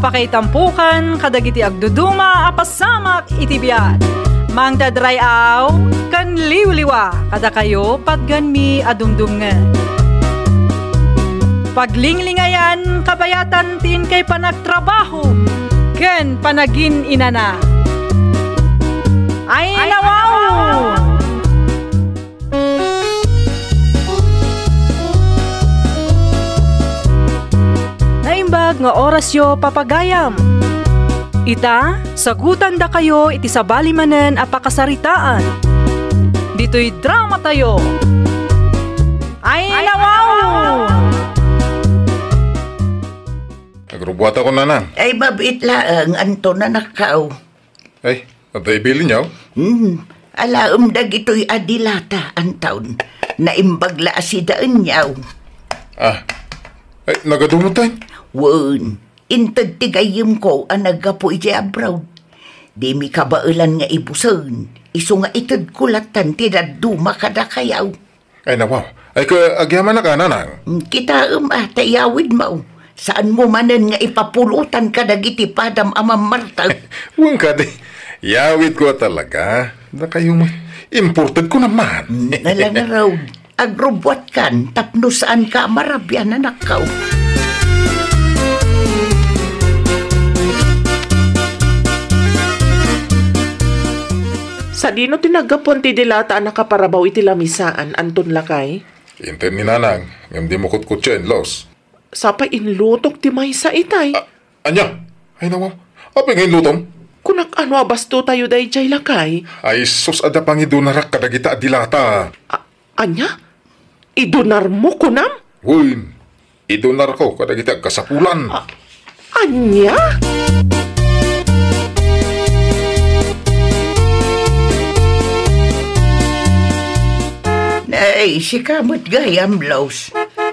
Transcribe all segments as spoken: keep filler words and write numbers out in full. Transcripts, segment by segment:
Pakaitampokan kadagiti agduduma a pasamak iti biag. Mangted ray-aw ken liwliwa kadakayo patganmi a dumdumngeg. Paglinglingayan kabayatan ti inkay panagtrabaho ken panagin-inana. Ay, nawaw! Naimbag nga orasyo, papagayam. Ita, sagutandakayo iti sabali manen a pakasaritaan. Ditoy dramatayo. Ay, nawaw! Agrubbuatako, nanang. Ay, mabiit laeng, Anton, anakkaw. Ay, adda ibilinyo? Hmm, alaem dagitoy a dilata, Anton. Naimbag la a sidaenyo. Ah, ay, nagadumoten? Wen, inted ti gayyemko a naggapu idiay abroad. Dimi kabaelan nga ibusen, isu nga itedko lattan ti dadduma kadakayo. Ay, nawaw. Ay, ka-, agyamanak a, nanang. Mm, kitaem a, ta iyawidmo. Saanmo manen nga ipapulotan kadagiti padam a mammartek. Wen kadi, iyawidko a talaga. Dakayo man. Importedko naman. Mm, ala ngarud. Agrubbuatkan tapno saanka a marabian, anakkaw. Sadino ti naggapuan ti dilata a nakaparabaw iti lamisaan, Anton, lakay? Inted ni nanang, ngem dimo kutkutsien, Los. Sapay inlutok ti maysa itay. A-, ania? Ay, nawaw. Apay nga inlutom? Kunak, ano a bastotayo daydiay, lakay? Ay, sus, adda pangidunarak kadagita a dilata. A-, ania? Idunarmo, kunam? Wen, idunarko kadagiti agkasapulan. A-, ania? Nay, sika met gayam, Los.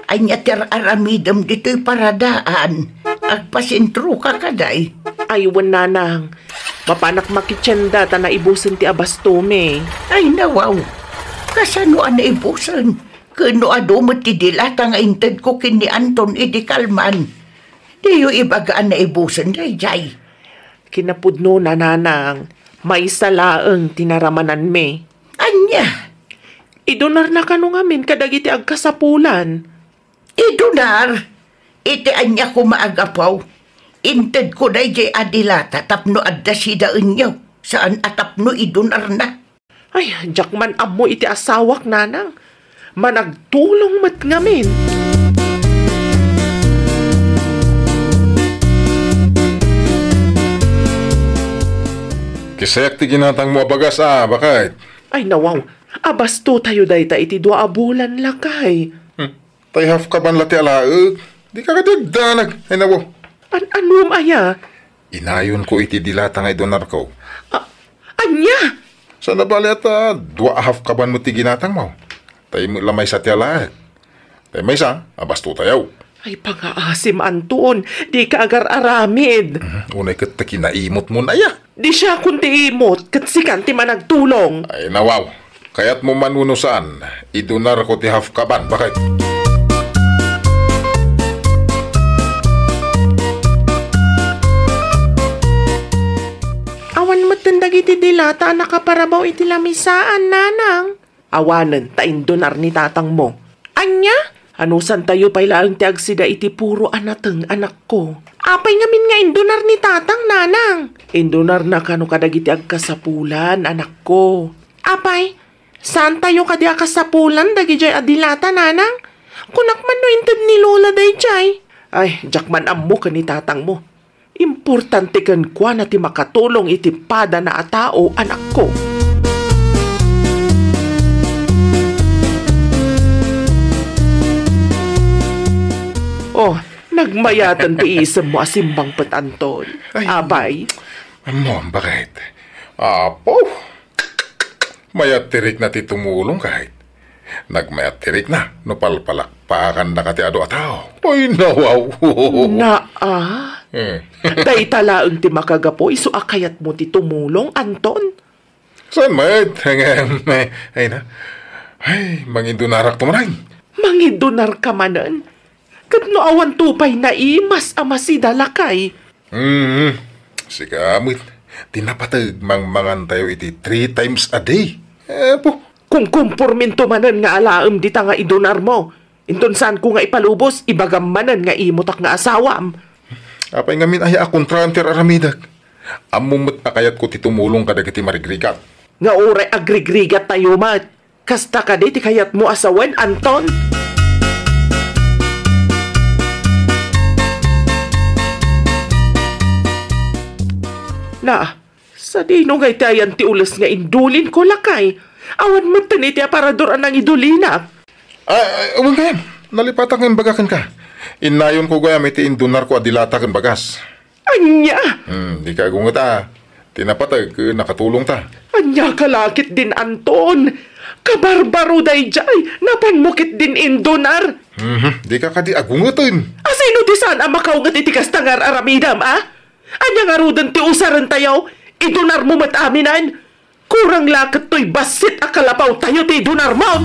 Ania ti ar-aramidem ditoy paradaan? Agpasentroka kadi? Ay, wen, nanang. Mapanak makitienda ta naibusen ti abastomi. Ay, nawaw. Kasano a naibusen? Ken no adu met ti dilata nga intedko ken ni Anton idi kalman, diyo ibaga a naibusen daydiay. Kinapudnona, nanang, maysa laeng ti naramananmi. Ania? Idunarna kano ngamin kadagiti agkasapulan. Idunar? Iti ania koma a gapu? Intedko daydiay a dilata tapno adda sidaenyo, saan a tapno idunarna. Ay, diak man ammo iti asawak, nanang. Managtulong met ngamin. Kisayak ti ginatangmo a bagas a, baket. Ay, nawaw. Abastotayo dayta iti dua a bulan, lakay. Hmm. Tay half kaban la ti alaek. Dika kadi agdanag. Ay, nawaw. An-, anom aya? Inayonko iti dilata nga idunarko. A-, ania? Saan a bali ta dua a half kaban met ti ginatangmo. Tay met la maysa ti alaek. Tay maysa, abastotayo. Ay, pangaasim, Anton. Dika agar-aramid. Mhm. Unay ket ta kinaimotmo, aya? Di siakon ti imot, ket sikan ti managtulong. Ay, nawaw. Kayatmo man wenno saan, idunarko ti half kaban, baket. Awan metten dagiti dilata a nakaparabaw iti lamisaan, nanang. Awanen, ta indunar ni tatangmo. Ania? Anusantayo pay laeng ti agsida iti puro a nateng, anakko. Apay ngamin nga indunar ni tatang, nanang? Indunarna kano kadagiti agkasapulan, anakko. Apay, saantayo kadi a kasapulan dagidiay a dilata, nanang? Kunak man no inted ni Lola daydiay. Ay, diak man ammo ken ni tatangmo. Importante kenkuana ti makatulong iti padana a tao, anakko. Oh, nagmayaten ti isemmo a simbangpet, Anton. Ay, apay. Ammom, baket. Apo, mayat ti rikna ti tumulong, ket nagmayat ti rikna no palpalakpakannaka ti adu a tao. Ay, nawaw. Naa? Hmm. Dayta laeng ti makagapu isu a kayatmo ti tumulong, Anton? Saan met? Ay na. Ay, mangidunarak to manen. Mangidunarka manen? Ket no awanto pay naimas a masida, lakay, Hmm, sika met. Ti napateg, mangmangantayo iti three times a day. Apo. Kung kumporminto manen nga alaem dita nga idunarmo, inton saanko nga ipalubos, ibagam manen nga imotak nga asawam. Apay ngamin aya a kontraem ti ar-aramidek? Ammom met a kayatko ti tumulong kadagiti marigrigat. Nga uray agrigrigattayo met. Kasta kadi ti kayatmo a sawen, Anton? Na, sadino ngay ti ayan ti ules nga indulinko, lakay? Awan metten iti aparador a nangidulina. Ah, ah, wen gayam, nalipatak nga imbaga kenka. Innayonko gayam iti indunarko a dilata ken bagas. Ania? Hmm, dika agungeta. Ti napateg, nakatulongta. Ania ka la ketdin, Anton? Kabarbaro daydiay, napanmo ketdin indunar. Mhm, dika kadi agungeten. Asino ti saan a makaunget iti kasta nga ar-aramidem, a? Ania ngaruden ti usarentayo? Idunarmo met aminen. Kurang la ket toy bassit a kalapawtayo ti idunarmon.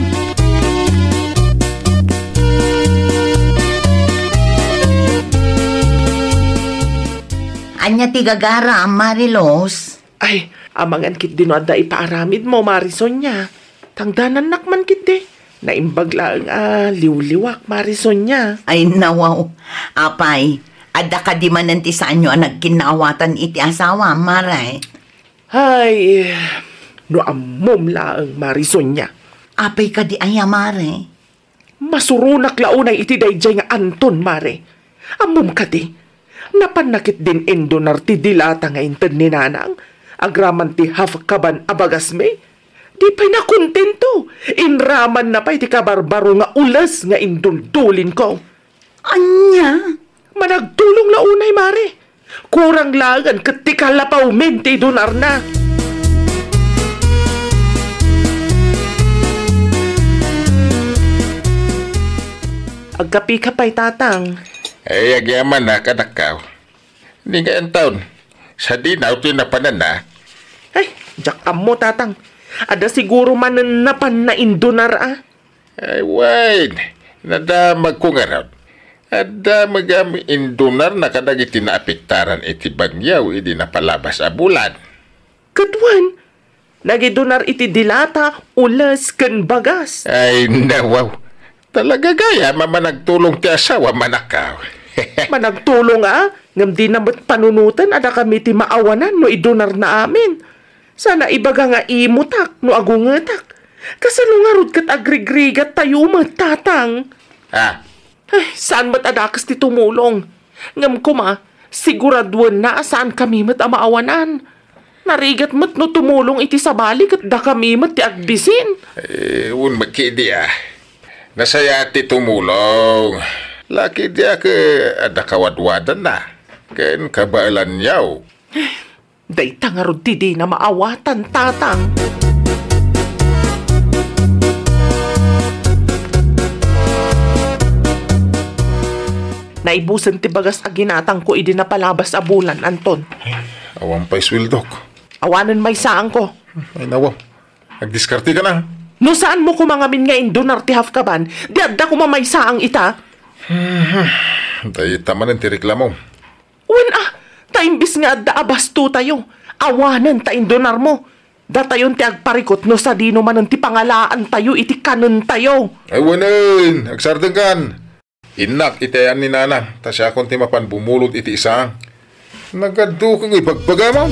Ania ti gagaram, Mariluz? Ay, amangan ketdi no adda ipaaramidmo, Mari Sonia. Tangdanannak man ketdi. Naimbag laeng a liwliwak, Mari Sonia. Ay, nawaw. Apay, adda kadi manen ti saanyo a nagkinnaawatan iti asawam, Mare? Ay, no ammom laeng, Mari Sonia. Apay kadi aya, Mare? Masuronak la unay iti daydiay nga Anton, Mare. Ammom kadi, napanna ketdin indunar ti dilata nga inted ni Nanang, agraman ti half kaban a bagasmi. Di pay nakontento, inramanna pay ti kabarbaro nga ules nga induldulinko. Ania? Managtulong la unay, Mare. Kurang laengen ket ti kalapawmin ti idunarna. Agkapika pay, Tatang. Ay, agyamanak, anakko. Ni nga Anton, sadino ti napananna? Ay, diak ammo, Tatang. Adda siguro manen napanna indunar, a. Ay, wen, nadamagko ngarud. Adda met gayam indunarna kadagiti naapektaran iti bagyo idi napalabas a bulan. Ket wen, nagidunar iti dilata, ules, ken bagas. Ay, nawaw. Talaga gayam a managtulong ti asawam, anakko. Managtulong, a? Ngem dina met panunoten a dakami ti maawanan no idunarna amin. Saan a ibaga nga imotak no agungetak. Kasano ngarud ket agrigrigattayo met, Tatang? Ah. Ay, saan met a dakes ti tumulong. Ngem koma, siguraduenna a saankami met a maawanan. Narigat met no tumulong iti sabali ket dakami met ti agbisin. Eh, wen met ketdi, a. Nasayaat ti tumulong. Lakay diak, eh, adda kawadwadanna ken kabaelanyo. Dayta ngarud ti dina maawatan, Tatang. Naibusen ti bagas a ginatangko idi napalabas a bulan, Anton. Ay, awan pay sueldok. Awanen maysaanko. Ay, nawaw. Agdiskarteka na. No saanmo koma ngamin nga indunar ti half kaban, di adda koma maysaang ita. Dayta manen ti reklamo. Wen a, ta imbes nga adda a bastotayo, awanen ta indunarmo. Datayon ti agparikut no sadino manen ti pangalaantayo iti kanentayo. Ay, wenen, agsardengkan. Innak iti ayan ni Nana, ta siakon ti mapan bumulod iti isaang. Nagaddukeng ibagbagam.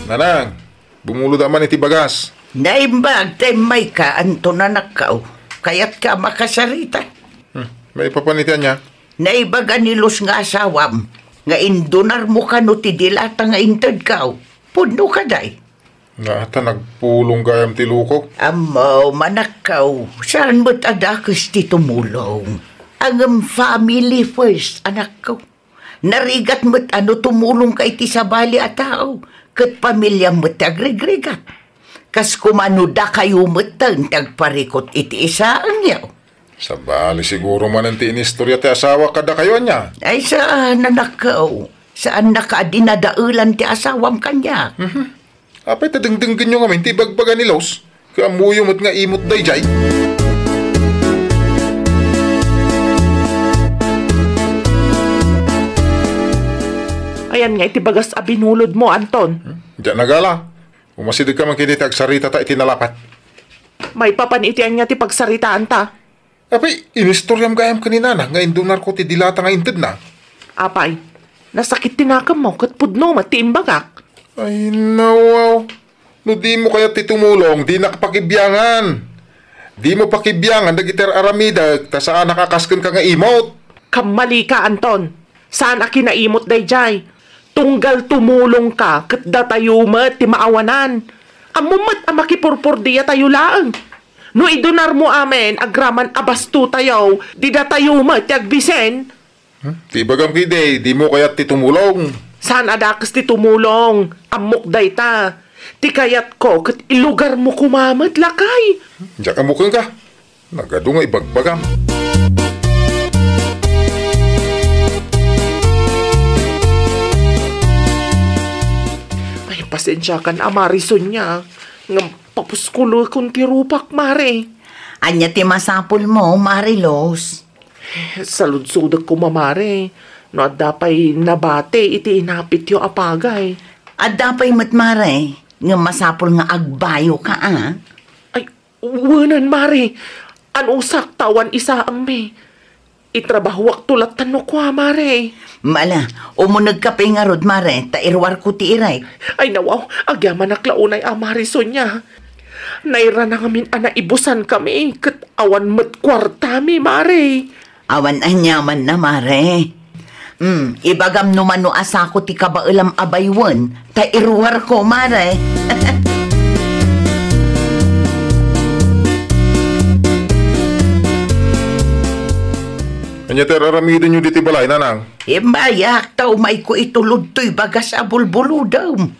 Nanang, bumulod man iti bagas. Naimbag ta immayka, Anton, anakko. Kayatka a makasarita. Hmm, maipapan iti ania? Naibaga ni Luz nga asawam nga indunarmo kano ti dilata nga intedko. Pudno kadi? Nga ta nagpulong gayam ti luko. Ammo, manakkaw, saan met a dakes ti tumulong. Ngem family first, anakko. Narigat met a no tumulongka iti sabali a tao, ket pamiliam met ti agrigrigat. Kas koma no dakayo metten ti agparikut iti isaangyo. Sabali siguro manen ti inistorya ti asawa kadakayo, ania? Ay, saan, anakko. Saannaka a dinadaelan ti asawam kaniak. Mhm. Apay ta dengdenggenyo ngamin ti ibagbaga ni Luz? Ket ammoyo met nga imot daydiay? Ayan nga iti bagas a binulodmo, Anton. Hmm? Diak nagala. Umasidegka man ket iti agsaritata iti nalapat. Maipapan iti ania ti pagsaritaanta? Apay, inistoriam gayam ken ni Nana nga indunarko ti dilata nga intedna. Apay, nasakit ti nakemmo ket pudno met ti imbagak. Ay, nawaw. No dimo kayat ti tumulong, dinak pakibiangan. Dimo pakibiangan dagiti ar-aramidek, ta saanak a kas kenka nga imot. Kammalika, Anton. Saan a kinaimot daydiay. Tunggal tumulongka, ket datayo met ti maawanan. Ammom met a makipurpurdiyatayo laeng. No idunarmo amin agraman a bastotayo, di datayo met ti agbisen. Hmm? Ti ibagam ketdi, dimo kayat ti tumulong? Saan a dakes ti tumulong? Ammok dayta. Ti kayatko ket ilugarmo koma met, lakay. Diak ammo kenka. Nagadu nga ibagbagam. Ay, pasensiakan a, Mare Sonia, ngem papuskulekon ti rupak, Mare. Ania ti masapulmo, Mare Luz? Saludsodek koma, Mare, no adda pay nabati iti inapityo a pagai. Adda pay met, Mare, ngem masapul nga agbayoka, a? Ay, wen, Mare. Anusak ta awan isaammi. Itrabahoakto lattan no kua, Mare. Mala, umunegka pay ngarud, Mare, ta iruarko ti irek. Ay, nawaw, agyamanak la unay a, Mare Sonia. Nairana ngamin a naibusankami, ket awan met kuartami, Mare. Awan aniamanna, Mare. Hmm, ibagam no mano a sako ti kabaelam a bayuen, ta iruarko, Mare. Ania ti ar-aramidenyo ditoy balay, Nanang? Immayak ta umayko itulod toy bagas a bulbulodem.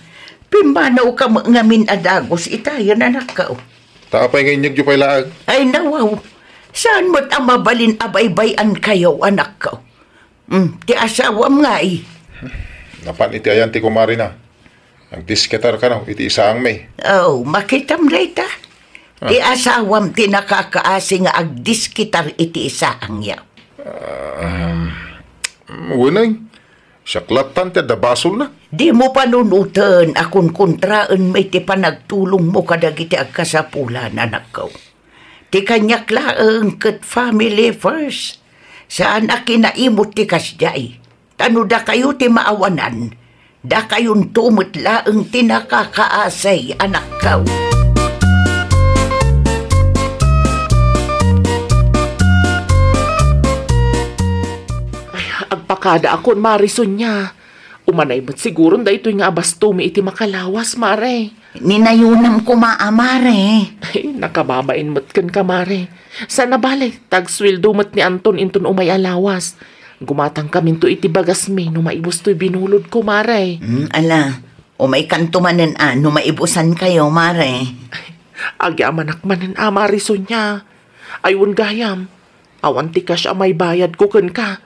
Pimmanawka met ngamin a dagus itayen, anakko. Ta apay nga inyegyo pay laeng? Ay, nawaw. Saan met a mabalin a baybay-ankayo, anakko? Hmm, ti asawam ngay? Napan iti ayan ti kumarina. Agdiskitar kano iti isaangmi. Oh, makitam dayta. Ah. Ti asawam ti nakakaasi nga agdiskitar iti isaangyo. Ah, um, weneng. Siak lattan ti adda basolna. Dimo panunoten a kunkontraenmi ti panagtulongmo kadagiti agkasapulan, anakko. Ti kaniak laeng ket family first. Saan a kinaimot ti kasdiay. Ta no dakayo ti maawanan, dakayonto met laeng ti nakakaasi, anakko. Ay, agpakadaakon, Mare Sonia. Umanay met siguron daytoy nga abastomi iti makalawas, Mare. Ninayonam koma a, Mare. Ay, nakababain met kenka, Mare. Saan a bale, ta agsueldo met ni Anton inton umay a lawas. Gumatangkaminto iti bagasmi no maibus toy binulodko, Mare. Hmm, ala, umaykanto manen a no maibusankayo, Mare. Agyamanak manen a, Mare Sonia. Ay, wen gayam. Awan ti cash a maibayadko kenka.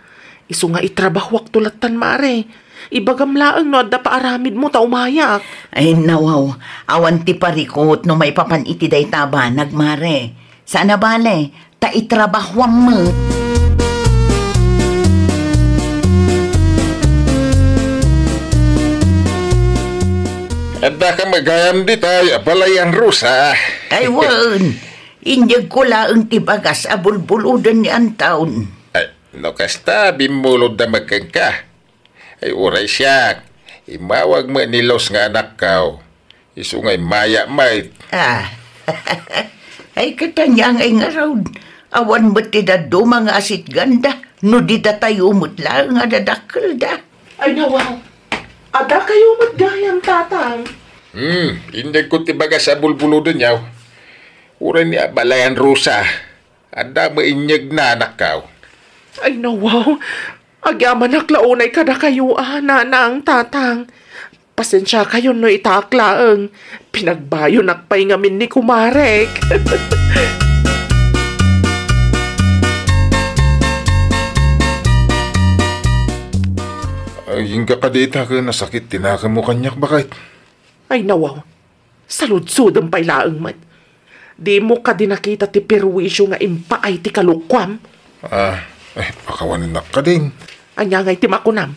Isu nga itrabahoakto lattan, Mare. Ibagam laeng no adda paaramidmo ta umayak. Ay, nawaw. Awan ti parikut no maipapan iti dayta a banag, Mare. Saan a bale, ta itrabahoam met. Adda ka met gayam ditoy a balayan, Rosa. Ay, wen. Inyegko laeng ti bagas a bulbuloden ni Anton. Ay, no kasta, bimmulodda met kenka. Ay, uray siak, immawag met ni Luz nga anakko. Isu nga immaya met. Ah. Ay, ket ania ngay ngarud? Awan met ti dadduma nga asitganda, no di datayo met laeng a dadakkelda. Ay, nawaw. Adda kayo met gayam, Tatang. Hmm, inyegko ti bagas a bulbulodenyo. Uray ni a balayan, Rosa. Adda met inyegna, anakko. Ay, nawaw. Agyamanak la unay kadakayo a, Nanang, Tatang. Pasensiakayon no itaak laeng. Pinagbayonak pay ngamin ni kumarek. Ay, inka kadi ita ken nasakit ti nakemmo kaniak, baket. Ay, nawaw. Saludsodem pay laeng met. Dimo kadi nakita ti perwisio nga impaay ti kalokuam? Ah, eh, pakawanennak kadin. Ania ngay ti makunam?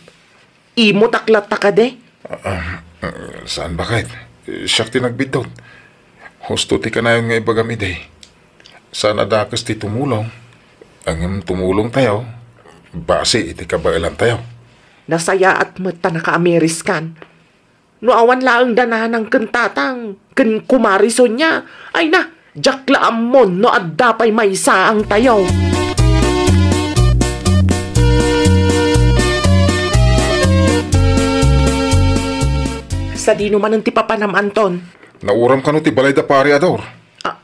Imutak latta kadi? Ah, ah, saan, baket? Siak ti nagbiddut. Husto ti kanayon nga ibagam idi. Saan a dakes ti tumulong, ngem tumulongtayo basi iti kabaelantayo. Nasayaat met ta nakaamiriskan. No awan laeng da nanang ken tatang ken kumare Sonia, ay na, diak la ammon no adda pay maysaangtayo. Sadino manen ti papanam, Anton? Nauram kano ti balay da Pari Ador. A-,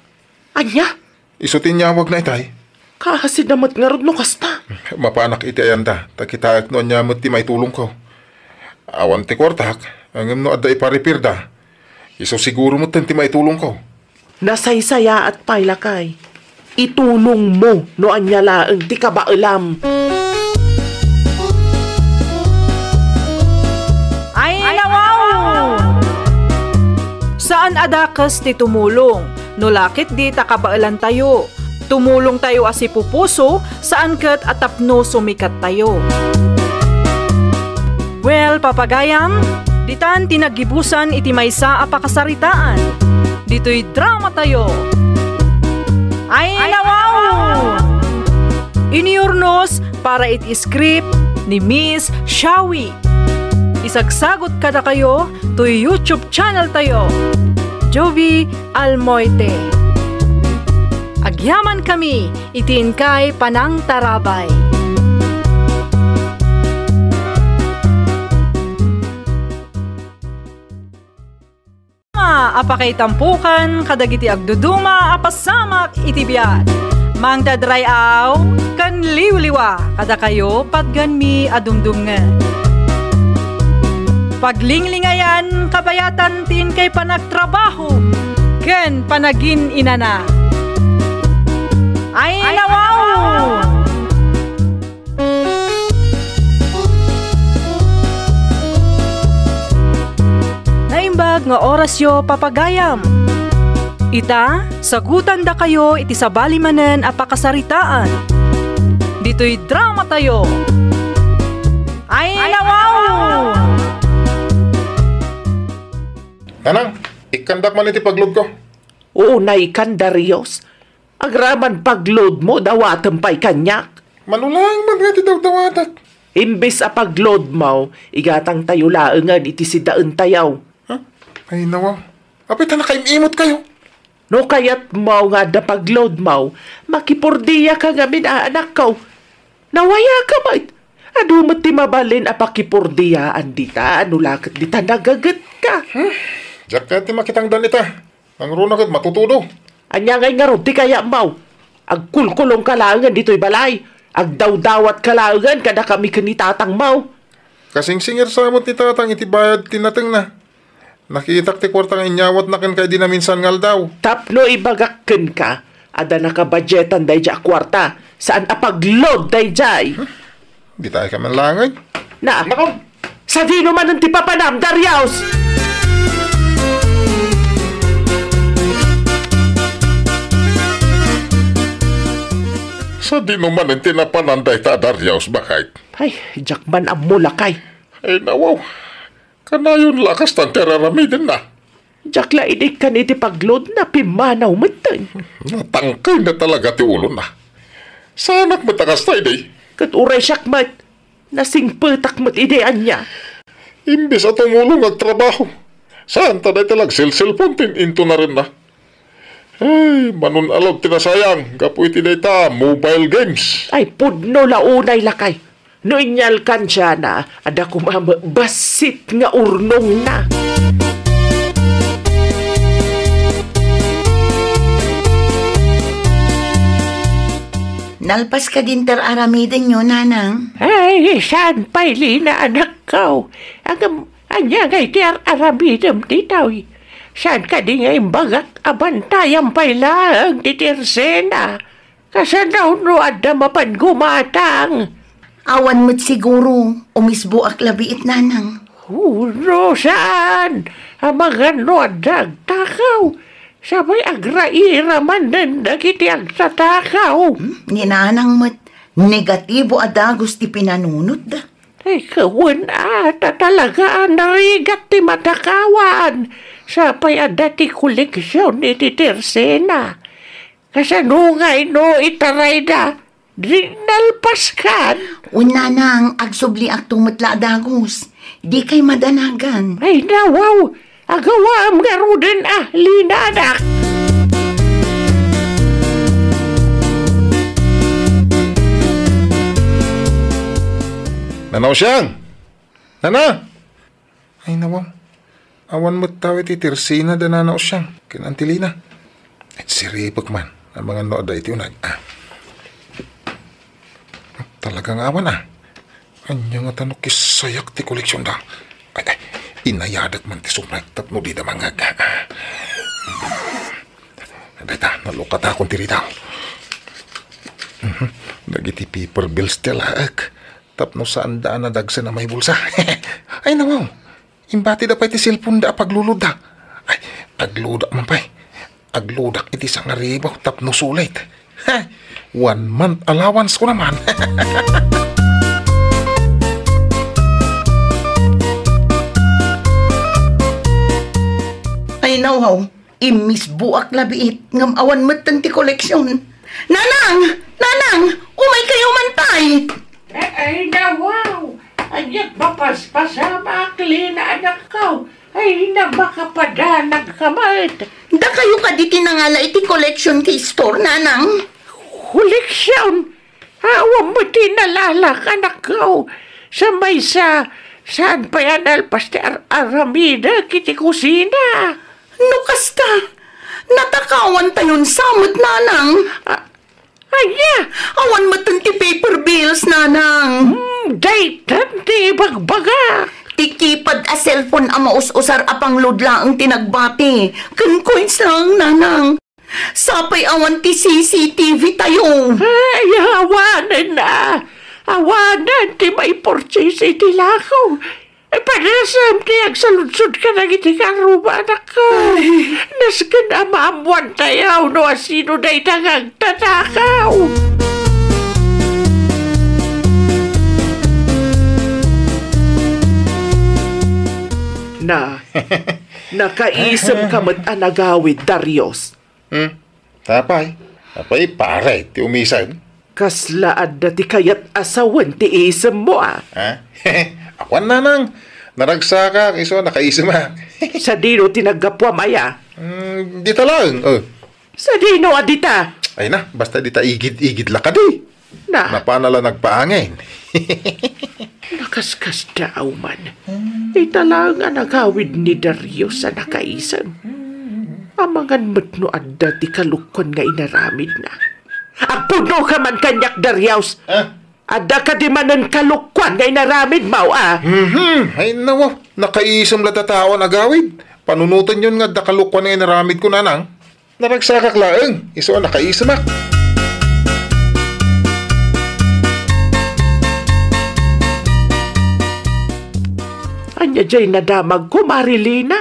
ania? Isu ti inyawagna itay. Kaasida met ngarud no kasta. Mapanak iti ayanda, ta kitaek no ania met ti maitulongko. Awan ti kuartak, ngem no adda iparipirda, isu siguro metten ti maitulongko. Nasaysayaat pay, lakay. Itulongmo no ania laeng ti kabaelam. Ay, nawaw! Saan a dakes ti tumulong, no la ketdi ta kabaelantayo. Tumulongtayo a sipupuso, saan ket a tapno sumikattayo. Well, papagayam, ditan ti naggibusan iti maysa a pakasaritaan. Ditoy dramatayo. Ay, nawaw! Inurnos para iti script ni Miss Shawi. Isagsagot kadakayo toy YouTube channel tayo, Jovi Almoite. Agyamankami iti inkay panangtarabay. A pakaitampokan kadagiti agduduma a pasamak iti biag. Mangted ray-aw ken liwliwa kadakayo patgenmi a dumdumngen. Paglinglingayan kabayatan ti inkay panagtrabaho ken panagin-inana. Ay, nawaw! Naimbag nga orasyo, papagayam. Ita, sagutandakayo iti sabali manen a pakasaritaan. Ditoy dramatayo. Ay, nawaw! Nanang, ikkandak man iti pagloadko. Unay kan, Darius. Agraman pagloadmo, dawatem pay kaniak. Mano laeng met nga ti dawdawatek? Imbes a pagloadmo, igatangtayo laengen iti sidaentayo. Ha? Ay, nawaw. Apay ta nakaim-imotkayo? No kayatmo nga adda pagloadmo, makipordiaka ngamin a, anakko. Nawayaka met. Adu met ti mabalin a pakipordiyaan dita, no la ket dita nagagetka. Hmm? Diak kayat ti makitangdan ita. Nangruna ket matutudo. Ania ngay ngarud ti kayatmo? Agkulkulongka laengen ditoy balay. Agdawdawatka laengen kadakami ken ni tatangmo. Kasingsingir sa met ni tatang iti bayad ti natengna. Nakitak ti kuarta nga inyawatna kenka idi naminsan nga aldaw. Tapno ibagak kenka, adda nakabudgetan daydiay a kuarta, saan a pagload daydiay. Ditaay ka man laeng. Na, naku! Sadino manen ti papanam, Darius? Sadino manen ti napanan dayta a Darius, baket? Ay, diak man ammo, lakay. Ay, nawaw. Kanayon la kastan ti ar-aramidenna. Diak la inikkan iti pagloadna, pimmanaw metten. Natangkayna talaga ti ulona. Saanak met a kasta idi? Ket uray siak met, nasingpetak met idi ania. Imbes a tumulong nga agtrabaho, saan ta dayta la agselselpon ti in-, intunarenna. Ay, manun-alog ti nasayang gapu iti dayta mobile games. Ay, pudno la unay, lakay. No inyalkansiana, adda koma met bassit nga urnongna. Nalpas kadin ti ar-aramidenyo, nanang? Ay, saan pay, Lina, anakko. Ngem, ania ngay ti ar-aramidem ditoy? Saan kadi nga imbagak a bantayan pay laeng ti tersena? Kasano no adda mapan gumatang? Awan met siguro, umisboak la biit, nanang. Huno, saan? Amangan no adda agtakaw. Sabay agraira manen dagiti agtatakaw. Hmm? Ni nanang met, negatibo a dagus ti pinanunotda. Ay, kawen a, ta talaga a narigat ti matakawan. Sapay adda ti koleksion iti tersena. Kasano ngay no itarayda? Di nalpaskan? Wen, nanang, agsubliakto met la a dagus. Dikay madanagan. Ay, nawaw. Agawaem ngaruden a linanak. Nana Usiang! Nana! Ay, nawaw. Awan met tawen iti tersena da Nana Usiang ken Auntie Lina. Ay, siripek man. Amangan no adda iti uneg. Ah. Talaga nga awan, ah. Ania ngata no kisayak ti koleksionda? Ay, ay, inayadek man ti sumek tapno dida mangngeg. Dayta, nalukatakon ti ritaw. Mhm. Dagiti paper bills ti alaek. Tapno saanda a nadagsen a maibulsa. Ay, nawaw. Imbatida pay ti cellphone-da a paglulodda. Ay, agludak man pay. Agludak iti sangaribu tapno sulit. Ha! One month allowance ko naman. Ay, nawaw. Immisboak labiit ngem awan metten ti koleksion. Nanang! Nanang! Umay kayo man pay! Ay, nawaw! Ania't mapaspasamak, Lina, anakko? Ay, na makapadanag ka met. Dakayo kadi ti nangala iti collection ti store, nanang? Koleksion? Awan met ti nalalak, anakko. Sa maysa, saan pay a nalpas ti ar-aramidek iti kusina? No kasta, natakawan tayon sa met, nanang. A-, Ania? Awan metten ti paper bills, nanang. Hmm, daytan ti ibagbaga. Ti keypad a cellphone a maus-usar a pangload laeng ti nagbati. Ken coins laeng, nanang. Sapay awan ti C C T V tayo. Ay, awanen a. Awanen ti maipurchase iti lako. Ay, padasem ti agsaludsod kadagiti karruba, anakko. Ay. Nasken a maammoan tayo no asino dayta nga agtatakaw. Na, nakaisem ka met a nagawid, Darius. Hmm? Apay? Apay, pare, ti umisem? Kasla adda ti kayat a sawen ti isemmo, a? Ha? Awan, nanang. Naragsakak, isu a nakaisemak. Sadino ti naggapuam aya? Hmm, dita laeng, oh. Sadino a dita? Ay na, basta dita igid-igid la kadi. Na. Napana la nagpaangin. Nakaskasdaaw man. Ita laeng a nagawid ni Darius a nakaisem. Amangan met no adda ti kalukkuan nga inaramidna. Agpudno ka man kaniak, Darius! Ah? Adda kadi manen kalukkuan nga inaramidmo, a? Mhm. Ay, nawa. Nakaisem la ta tao a nagawid. Panunotenyon nga adda kalukkuan nga inaramidko, nanang. Naragsakak laeng, isu a nakaisemak. Ania jay nadamagko, Marilina?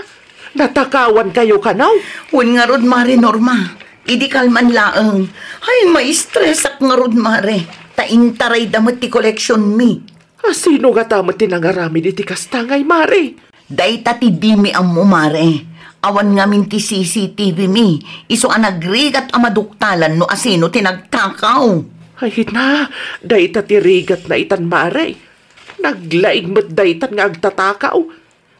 Natakawan kayo kano? Wen ngarud, Mari Norma. Idi kalman laeng. Ay, maistresak ngarud, Mare. Ta intarayda met ti koleksionmi. Asino ngata met ti nangaramid iti kasta ngay, Mare? Dayta ti dimi ammo, Mare. Awan ngamin ti C C T V mi, isu a nagrigat a maduktalan no asino ti nagtakaw. Ay na, dayta ti rigatna itan, Mare. Naglaing met daytan nga agtatakaw.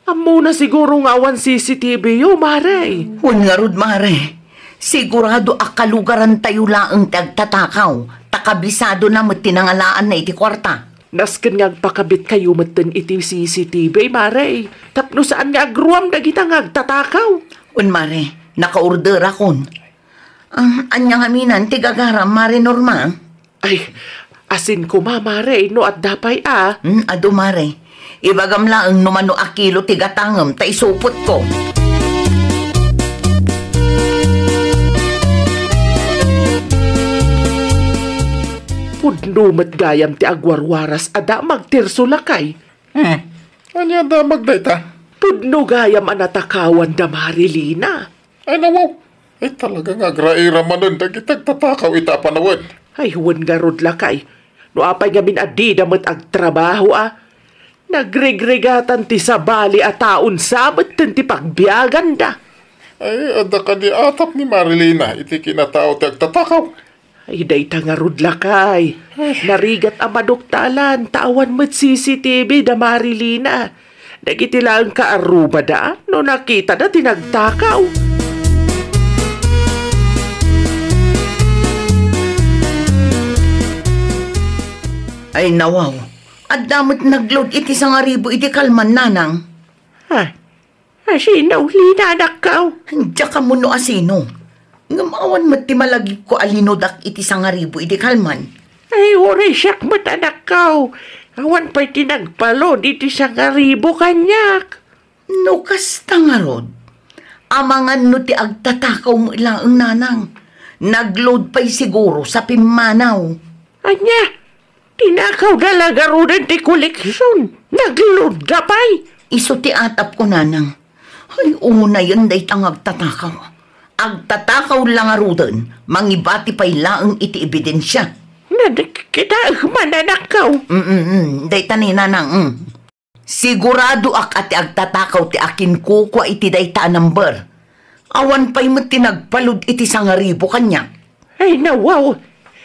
Ammona siguro nga awan C C T V yo, Mare. Wen ngarud, Mare. Sigurado a kalugarantayo laeng ti agtatakaw, ta kabisadona met ti nangalaanna iti kuarta. Nasken nga agpakabitkayo metten iti C C T V, Mare, tapno saan nga agruam dagita nga agtatakaw. Wen, Mare, nakaorderakon. Ah, ania ngaminan ti gagaram, Mare Norma? Ay, asin koma, Mare, no adda pay a. Hmm, adu, Mare. Ibagam laeng no mano a kilo ti gatangem ta isupotko. Pudno met gayam ti agwarwaras a damag ti irsu, lakay. Hmm. Ania damag dayta? Pudno gayam a natakawan da Marilina. Ay, nawaw. Ay, talaga nga agraira manen dagiti agtatakaw ita a panawen. Ay, wen ngarud, lakay. No apay ngamin a dida met agtrabaho, a? Nagrigrigatan ti sabali a taon sa metten ti pagbiaganda. Ay, adda kadi atap ni Marilina iti kinatao ti agtatakaw. Ay, dayta ngarud, lakay. Ay. Narigat a maduktalan, ta awan met C C T V da Marilina. Dagiti laeng kaarrubada, no nakitada ti nagtakaw. Ay, nawaw. Adda met nagload iti sangaribu iti kalman, nanang. Ha? Asino, Lina, anakko? Diak ammo no asino. Ngem awan met ti malagipko a linudak iti sangaribu iti kalman. Ay, uray siak met, anakko. Awan pay ti nagpaload iti sangaribu kaniak. No kasta ngarud, amangan no ti agtatakaw met laeng, nanang. Nagload pay siguro sa pimmanaw. Ania? Tinakawda la ngaruden ti koleksion. Nagloadda pay. Isu ti atapko, nanang. Ay, unayen dayta nga agtatakaw. Agtatakaw la ngaruden, mangibati pay laeng iti ebidensia. Nadikitaek man, anakko. Mm, mm, mm. Dayta ni, nanang, mm. Siguradoak a ti agtatakaw ti akinkukua iti dayta a number. Awan pay met ti nagpaload iti sangaribu kaniak. Ay, nawaw!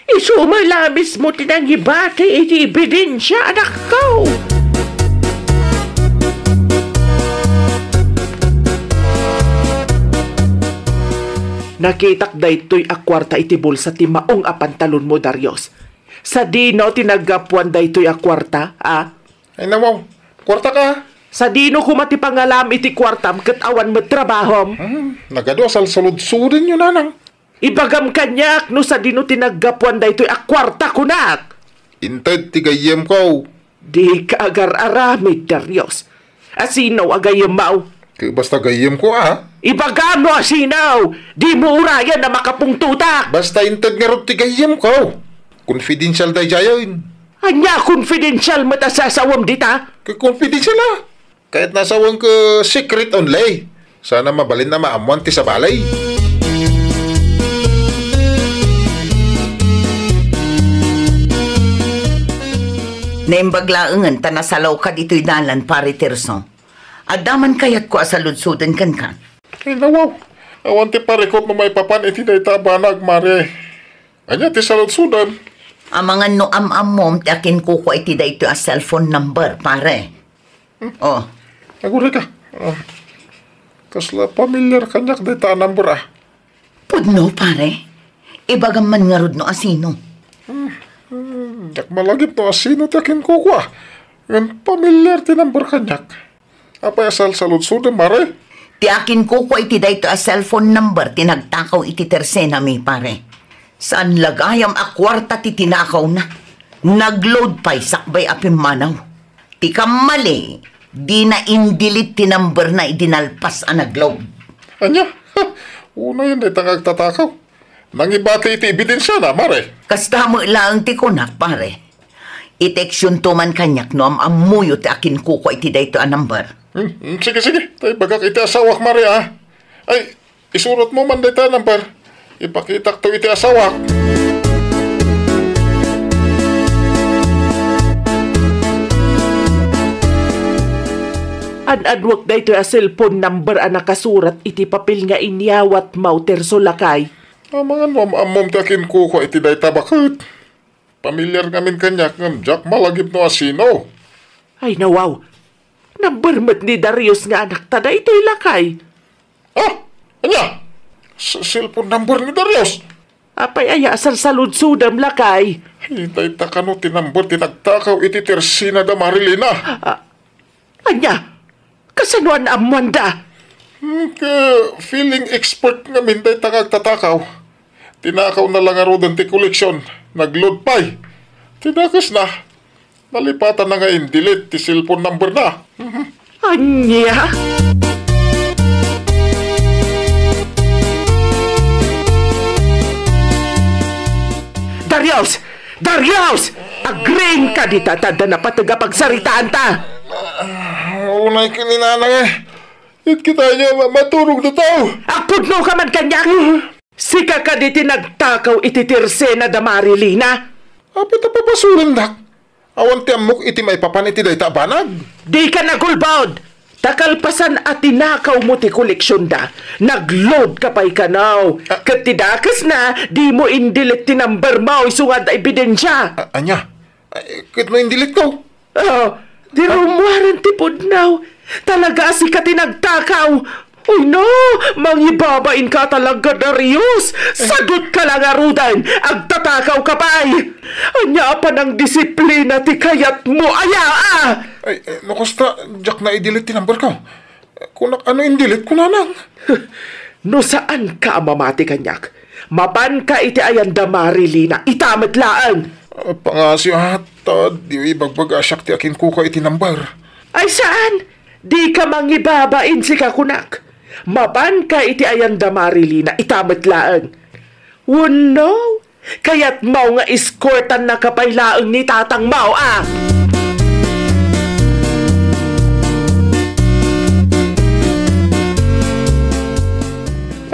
Isu met la mismo ti nangibati iti ebidensia, anakko! Nakitak daytoy a kuarta iti bulsa ti maong a pantalonmo, Darius. Sadino ti naggapuan daytoy a kuarta, a? Ay, nawaw. Kuarta ka? Sadino koma ti pangalam iti kuartam ket awan met trabahom? Hmm, nagadu a salsaludsodenyo, nanang. Ibagam kaniak no sadino ti naggapuan daytoy a kuarta, kunak! Inted ti gayyemko. Dika agar-aramid, Darius. Asino a gayyemmo? Ket basta gayyemko, a? Ibagam no asino! Dimo urayen a makapungtotak! Basta inted ngarud ti gayyemko. Confidential daydiayen. Ania, confidential met a sasawem dita? Ket confidential, a? Kayatna a sawen ket secret only. Saan a mabalin a maammoan ti sabali. Naimbag laengen ta nasalawka ditoy dalan, Pare Tirso. Adda man kayatko a saludsoden kenka. Ay, nawaw. Awan ti parikut no maipapan iti dayta a banag, Mare. Ania ti saludsodem? Amangan no am-ammom ti akinkukua iti daytoy a cellphone number, pare. Hmm. Oh. Aguray ka. Ah. Kasla pamilyar kaniak dayta a number, ah. Pudno, pare. Ibagam man ngarud no asino. Hmm. Hmm. Diak malagip no asino ti akinkukua. Ngem pamilyar ti number kaniak. Apay a salsaludsodem, mare? Ti akinkukua iti daytoy a cellphone number ti nagtakaw iti tersenami, pare. Saan la gayam a kuarta ti tinakawna. Nagload pay sakbay a pimmanaw. Ti kammali, dina in-delete ti numberna idi nalpas a nagload. Ania? Unayen dayta nga agtatakaw. Nangibati iti ebidensiana, mare. Kasta met laeng ti kunak, pare. I-textyonto man kaniak no am-ammoyo ti akinkukua iti daytoy a number. Hmm, hmm, sige, sige. Ta ibagak iti asawak, mare, ah. Ay, isurotmo man dayta a number. Ipakitakto iti asawak. An-anuek daytoy a cellphone number a nakasurat iti papel nga inyawatmo, Terso, lakay. Amangan no am-ammom ti akinkukua iti dayta baket. Pamilyar ngamin kaniak ngem diak malagip no asino. Ay, nawaw. Number met ni Darius nga anakta daytoy, lakay. Ah! Ania? S-, cellphone number ni Darius? Apay aya a salsaludsodem, lakay? Ay, dayta kano ti number ti nagtakaw iti tersena da Marilina? Ah, ania? Kasano a naammoanda? Hmm, ket feeling expert ngamin dayta nga agtatakaw. Tinakawna la ngaruden ti koleksion, nagload pay. Ti dakesna, nalipatanna nga in-delete ti cellphone numberna. Ania? Darius! Darius! Agriingka dita ta adda napateg a pagsaritaanta! Unay ken ni Nanang, eh. It kita ania, ma-, maturog na tao. Agpudnoka man kaniak! Sika kadi ti nagtakaw iti tersena da Marilina? Apay ta pabasolendak? Awan ti ammok iti maipapan iti dayta a banag. Dika nagulbod! Ta kalpasan a tinakawmo ti koleksionda, nag-load ka pay kano. Ah. Ket ti dakesna, dimo in-delete ti number mo isu nga adda ebidensia. A-, ania? Ay, ket no in-delete ko? Oh, ti rummuaren ti pudno. Talaga a sika ti nagtakaw. Uy, no, mangibabain ka talaga, Darius. Sadut ka la ngaruden, agtatakaw ka pay. Ania a panangdisiplina ti kayatmo aya, a? Ay, eh, no kasta, diak na i-delete ti number ko. Kunak, ano in-delete ko, nanang? No saan ka a mamati kaniak, mapan ka iti ayan da Marilina, ita met laeng. Ah, pangasiw, a, ta diyo ibagbaga a siak ti akinkuka iti number. Ay, saan? Di ka mangibabain, sika kunak. Mapan ka iti ayan da Marilina, ita met laeng. Wenno, kayatmo nga eskortanna ka pay laeng ni tatangmo, a?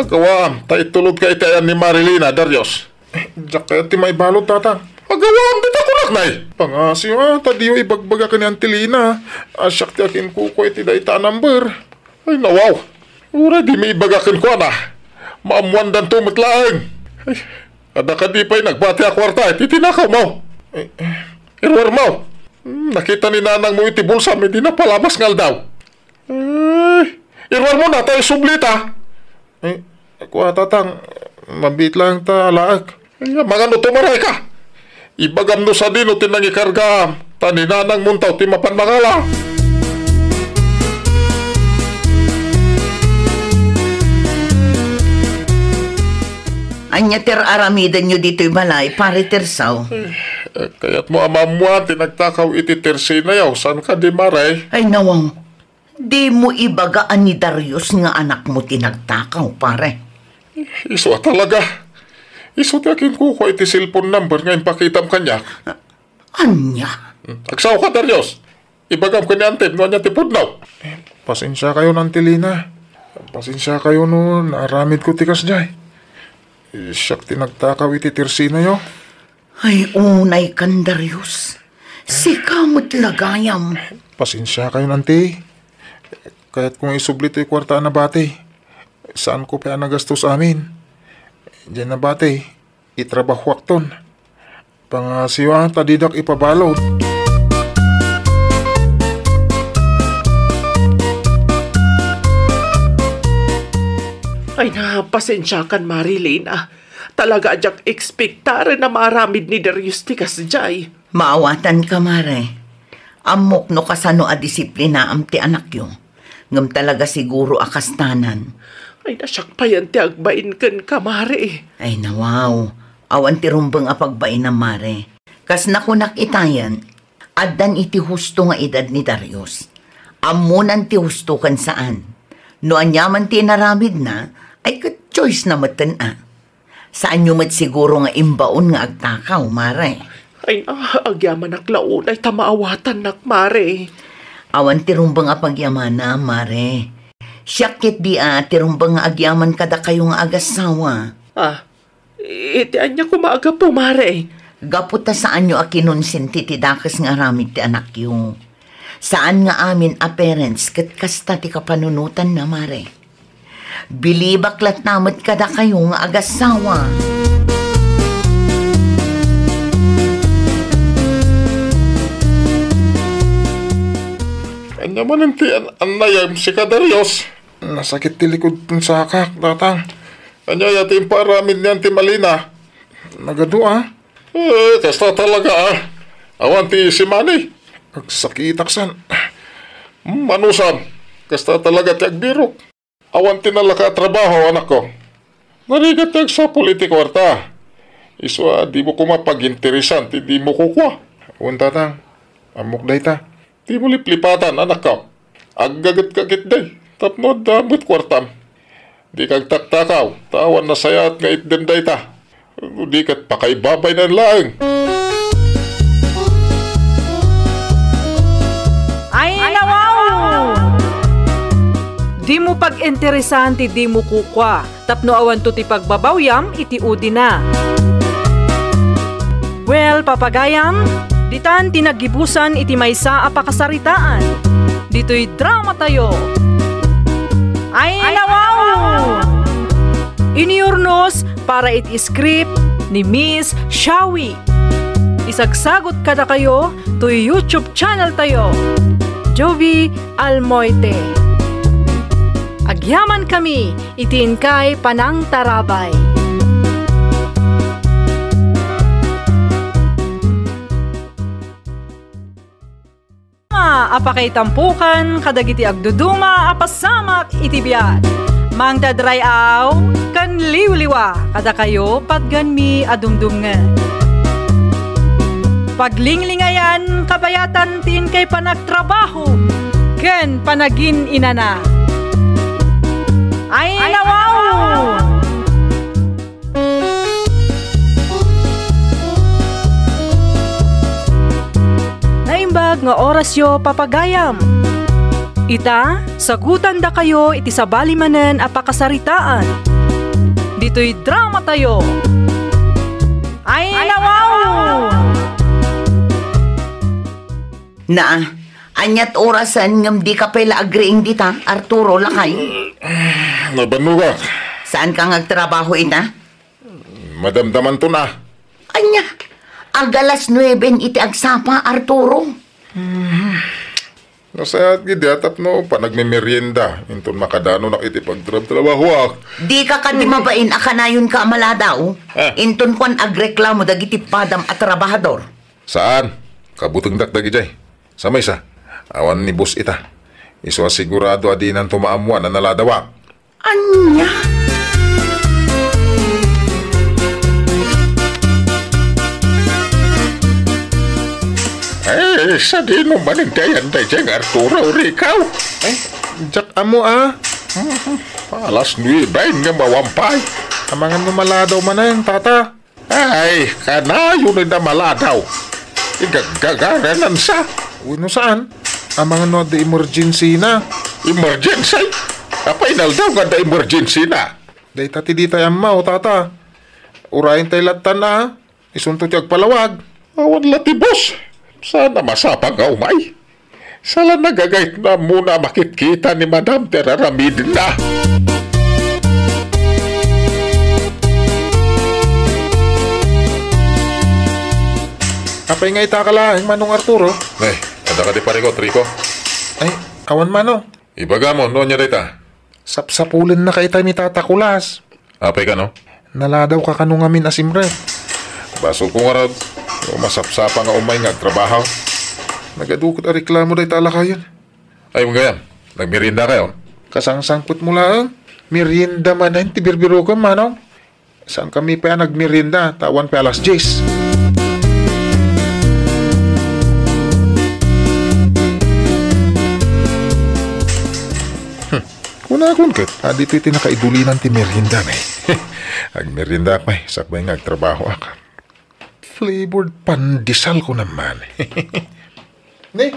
Agawaam, ta itulod ka iti ayan ni Marilina, Darius. Eh, diak kayat ti maibalud, tatang. Agawaam dita kunak, nay. Pangasiw, a, ta diyo ibagbaga ken ni Anti Lina a siak ti akinkuko iti dayta a number. Ay, nawaw. Uray dimo ibaga kenkuana, maammoandanto met laeng. Ay, adda kadi pay nagbati a kuarta iti tinakawmo? Eh, eh. Iruarmo. Hmm, nakita ni nanangmo iti bulsam idi napalabas nga aldaw. Eh, iruarmo na, ta isublita. Eh, kua, tatang, mabiit laeng ta alaek. Ania, mangano tumaray ka? Ibagam no sadino ti nangikargaam, ta ni nanangmonto ti mapan mangala. Ania ti ar-aramidenyo ditoy balay, Pare Tirso? Eh, kayatmo a maammoan ti nagtakaw iti tersinayo, saan kadi, Mare? Ay, nawaw. Dimo ibaga a ni Darius nga anakmo ti nagtakaw, pare. Isu a talaga. Isu ti akinkuko iti cellphone number nga impakitam kaniak. Ania? Hmm. Agsaoka, Darius. Ibagam ken ni Antim no ania ti pudno. Eh, pasensiakayon, Anti Lina. Pasensiakayo no naaramidko ti kasdiay. Eh, siak ti nagtakaw iti tersinayo. Ay, unay kan, Darius. Sika met la gayam. Pasensiakayon, Anti. Kayatko nga isubli toy kuarta a nabati. Saanko pay a nagastos amin. Diay nabati, itrabahoakton. Pangasiw a ta didak ipabalud. Ay na, pasensiakan, Marilyn, a. Talaga a diak ekspektaren a maaramid ni Darius ti kasdiay. Maawatanka, Mare. Ammok no kasano a disiplinaam ti anakyo. Ngem talaga siguro a kastanan. Ay, na siak payen ti agbain kenka, Mare. Ay, nawaw. Awan ti rumbeng a pagbainam, Mare. Kas nakunak itayen, addan iti husto nga edad ni Darius. Ammonan ti husto ken saan. No aniaman ti inaramidna, ay ket choice na metten a. Saanyo met siguro nga imbaon nga agtakaw, Mare? Ay, ah, agyamanak la unay ta maawatannak, Mare. Awan ti rumbeng a pagyamana, Mare. Siak ketdi a ti rumbeng nga agyaman kadakayo nga agassawa. Ah, iti ania koma a gapu, Mare? Gapu ta saanyo a kinonsinti ti dakes nga aramid ti anakyo. Saan nga amin a parents ket kasta ti kapanunotanna, Mare. Bilibak latta met kadakayo nga agassawa. Ania manen ti an-, annayam, sika, Darius? Nasakit ti likod ken sakak, tatang. Ania aya ti impaaramid ni Anti Malina? Nagadu a. Eh, kasta talaga, a. Awan ti simani. Agsakitak san. Manusam, kasta talaga ti agbirok. Awan ti nalaka a trabaho, anakko. Narigat ti agsapul iti kuarta. Isu a dimo koma paginteresan ti dimo kukua. Wen, tatang. Ammok dayta. Dimo liplipatan, anakko. Aggagetka ketdi tapno adda met kuartam. Dika agtaktakaw, ta awan nasayaat nga itdem dayta. No di ket pakaibabaynan laeng. Ay, nawaw! Dimo pag-interesan ti dimo kukua, tapno awanto ti pagbabawyam iti udina. Well, papagayam, Ditan ti naggibusan iti maysa a pakasaritaan. Ditoy dramatayo. Ay, nawaw! Iniurnos para iti script ni Miss Shawi. Isagsagut kadakayo toy YouTube channel tayo, Jovi Almoite. Agyaman kami iti inkay panangtarabay. A pakaitampukan kadagiti agduduma a pasamak iti biag. Mangted ray-aw ken liwliwa kadakayo patganmi a dumdumngen. Paglinglingayan kabayatan ti inkay panagtrabaho ken panagin-inana. Ay, nawaw! Naimbag nga orasyo, papagayam. Ita, sagutandakayo iti sabali manen a pakasaritaan. Ditoy dramatayo. Ay, nawaw! Naa, aniat orasen ngem dika pay la agriing dita, Arturo, lakay? Nabannogak. Saanka nga agtrabaho ita? Madamdamanton a. Ania? Ag-alas nueben iti agsapa, Arturo. Nasayaat gidi a tapno panagmemerienda, inton makadanonak iti pagtrabtrabahoak. Dika kadi mabain a kanayonka a maladaw? Ah. Inton kuan agreklamo dagiti padam a trabahador. Saan? Kabutengdak dagidiay. Sa maysa, awan ni boss ita. Isu a sigurado a dinanto maammuan a naladawak. Ania? Eh, sadino manen ti ayan daydiay nga Arturo, Rico? Ay, diak ammo a. Alas nuebe nga mawampay. Amangan no maladaw manen, tata. Ay, kanayon a maladaw. Igaggagaranansa. Wenno saan? Amangan no adda emergency na. Emergency? Apay inaldaw nga adda emergency na? Dayta ti ditay ammo, tata. Urayen tay lattan a. Isunto ti agpalawag. Awan la ti boss. Saan a masapa nga umay? Saan a nagagayat no ammona a makitkita ni Madam ti ar-aramidenna. Apay nga ita ka laeng, Manong Arturo? Ay, adda kadi parikot, Rico? Ay, awan, Manong. Ibagam no ania dayta. Sapsapulennaka itay ni Tata Kulas. Apay kano? Naladawka kano ngamin a simrek. Basolko ngarud, no masapsapa nga umay nga agtrabaho. Nagadu ket a reklamo dayta a lakayen. Ay, gayam, nagmeriendakayon? Kasangsangpetmo laeng. Merienda manen ti birbirokem, Manong. Saankami pay a nagmerienda, ta awan pay alas dies. Hmm. Kunakon ket, a, ditoy ti nakaidulinan ti meriendami. Agmeriendaak pay, sakbay nga agtrabahoak. Flavored pandesal ko naman. Ni,